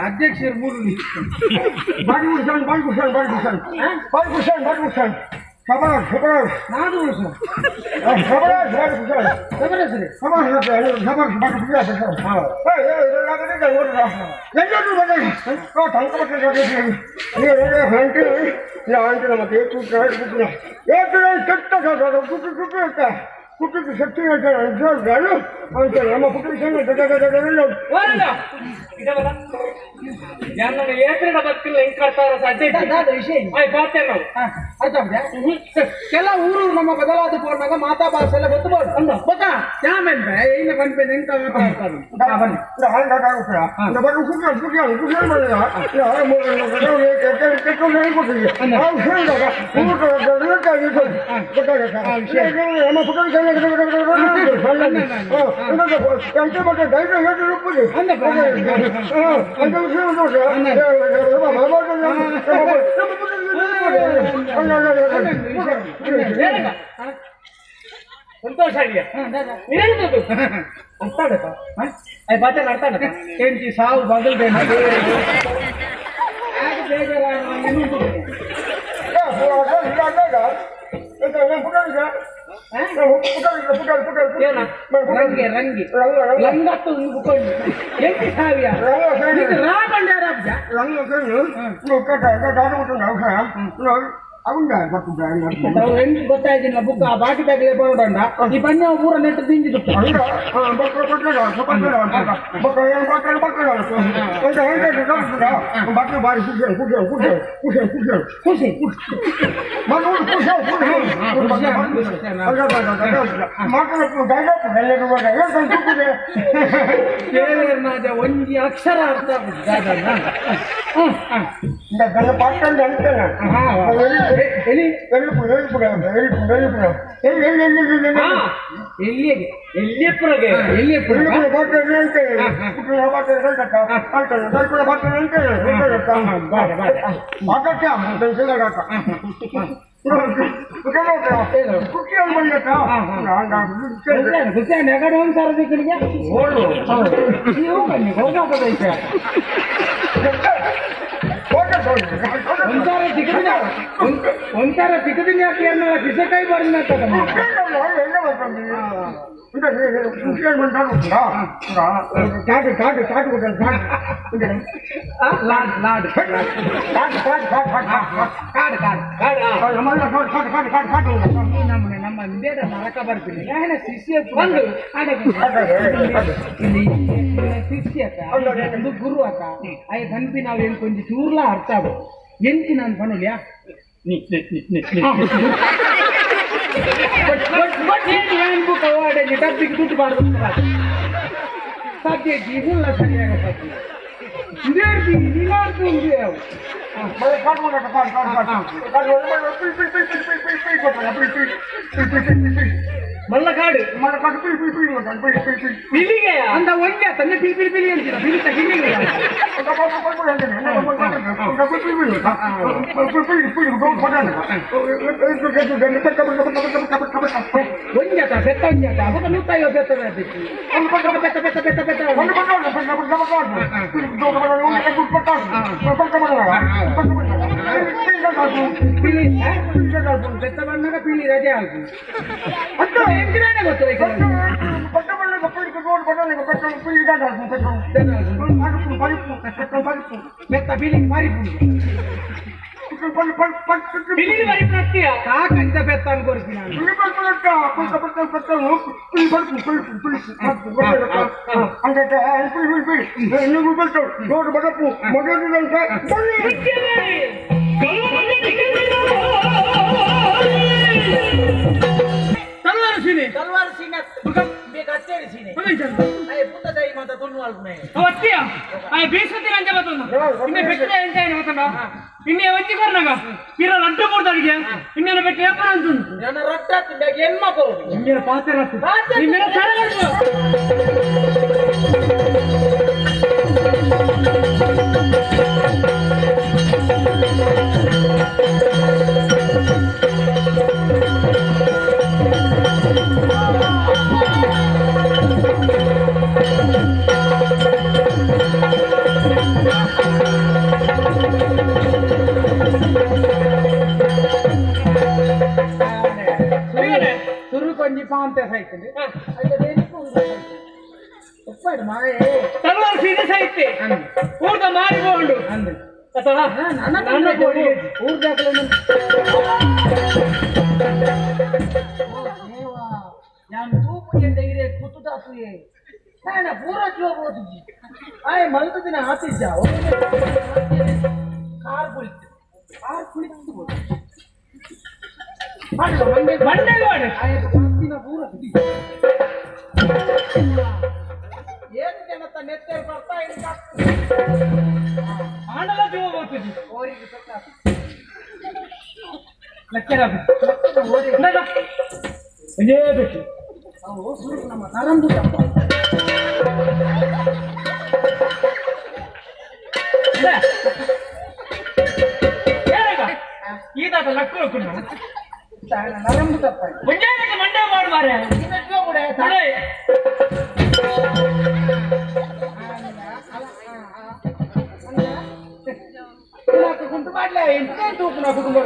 ಅಧ್ಯಕ್ಷರು ಮೂರು ಕೆಲ ಊರು ನಮ್ಮ ಬದಲಾದ ಪೋರ್ನಾಗ ಮಾತಾ ಭಾಷೆ ಎಲ್ಲ ಗೊತ್ತು ಗೊತ್ತಾ ಸಂತೋಷ ಎಂಟಿ ಸಾವು ಬದಲು ರಂಗೆ ರಂಗಿ ರಂಗತ್ತು ಎಂಟಿ ಸಾವಿಯ ಗೊತ್ತಾಯ್ತಿಲ್ಲ ಬುಕ್ ಆ ಬಾಕಿ ಬ್ಯಾಗ್ಲೆ ಬರೋಡ ಈ ಬಣ್ಣ ಊರ ನೆಟ್ಟು ದಿಂಜಿದು ಖುಷಿ ಒಂಜಿ ಅಕ್ಷರ ಅರ್ಥ ಒಂಥರ ಸಿಗದಿನ ಕಿಸಕಾಯಿ ಬರಲ್ಲ. ಶಿಷ್ಯ ಗುರು ಅಕ್ಕ ಅಯ್ಯ ಕನ್ಪಿ ನಾವು ಏನು ಕೊಂಚ ಚೂರ್ಲಾ ಅರ್ಥ ಆಗು ಎಂತಿ ನಾನು ಪನುಲ್ಯಾ ಸಾಧ್ಯ ಜೀವನ ಸರಿಯಾಗ ಸಾಧ್ಯ ಮಲ್ಲಕಾಡು ಪಿಲಿಗೆ ಅಂದ ಒಂಜೆ ತನ್ನ ಪಿಲಿ ಪಿಲಿ ಪಿಲಿ ಅಂತೀರ ಪಿಲಿ ತಗಿಲಿಗೆ ಒಂಜಾತ ಬೆತ್ತ ಒಂಜಾತ ಅವಾಗ ನೂತಾಯೋ ಬೆತ್ತ ಬೆತ್ತ ಬೆತ್ತ ಬೆತ್ತ ಬೆತ್ತ ಪಿಲಿ ಬೆತ್ತ ಬಣ್ಣಗ ಪಿಲಿ ರಜೆ ಆಗಿ ಗೊತ್ತು ಬೆತ್ತ ಬಿಳಿ ಮಾರಿ ಕಾಕಂತ ಬೆತ್ತ ಅನ್ಕೊರ್ತೀನಿ ತಲ್ವಾರ್ ಸೀನೆ ಕತ್ತೇರಿ ಸೀನೆ ಪುತ್ತದಾಯಿ ಮಾತ ತೊಣ್ಣು ಆಲ್ಪುನೆ ಅತ್ತಿಯ ಆಯ್ ಬೀಸತಿ ನಂಜ ಬತ್ತುಂಡು ಇನ್ನೆ ಬೆಟ್ಟದ ಎಂತ ಏನು ಗೊತ್ತುಂಡ ಇನ್ನೆ ಒಂಜಿ ಕೊರ್ನಗ ಪಿರ ಲಡ್ಡು ಕೊಡ್ತಾಡಿಗೆ ಇನ್ನೇನು ಬೆಟ್ಟ ಏಪನ ಅಂತುಂಡು ನನ್ನ ರೊಟ್ಟ ತಿಂದಾಗ ಎನ್ಮ ಕೊರು ನಿಮ್ಮೇಲೆ ಪಾತ್ರೆ ರಟ್ಟು ನಿಮ್ಮೇಲೆ ತರಗಡು ಸುರು ಕೊಂಜಿ ಪಾಂತೆ ಸಾಯ್ತದೆ ಒಪ್ಪಾಡು ಮಾಯೆ ತಲ್ವಾರ್ ಸೀನೆ ಸಾಯ್ತೆ ಊರ್ದ ಮಾರಿ ಬೋಂಡು ಅಂದು ಅಥವಾ ನನ್ನ ಊರ್ದಾಕಲೆ ನಾನು ತೂಪು ಚೆಂಡಗಿರೆ ಕುತ್ತುದಾತುಯೇ ನಾನು ಪೂರ ಜೀವ ಹೋದಿಜ್ಜಿ ಆಯ್ ಮಲ್ತ ದಿನ ಆತಿಜ್ಜ ಕಾರ್ ಕುಳಿತು ಕಾರ್ ಕುಳಿತು ಬೋದು ಬಂಡೆ ಗೋಡು ಪತ್ತಿನ ಪೂರ ಏನು ಜನತ ನೆತ್ತರು ಬರ್ತಾ ಇಲ್ಲ ಆಂಡಲ ಜೀವ ಹೋಗ್ತದೆ ಓರಿಗೆ ಸತ್ತ ಲಕ್ಕರ ಓರಿ ಬೇಕು ಅವು ಸುರು ನಮ್ಮ ನರಂಬು ತಪ್ಪ ಈದಾತ ಲಕ್ಕ ಹೋಗ್ಕೊಂಡು ನರಂಬು ತಪ್ಪ ಮುಂಜಾನೆ ಮಂಡೆ ಮಾಡು ಮಾರ್ರೆ ಕೂಡ ಕುಂಟು ಮಾಡ್ಲೇ ಎಂತ ತೂಪು ನಾ ಕುಟುಂಬ.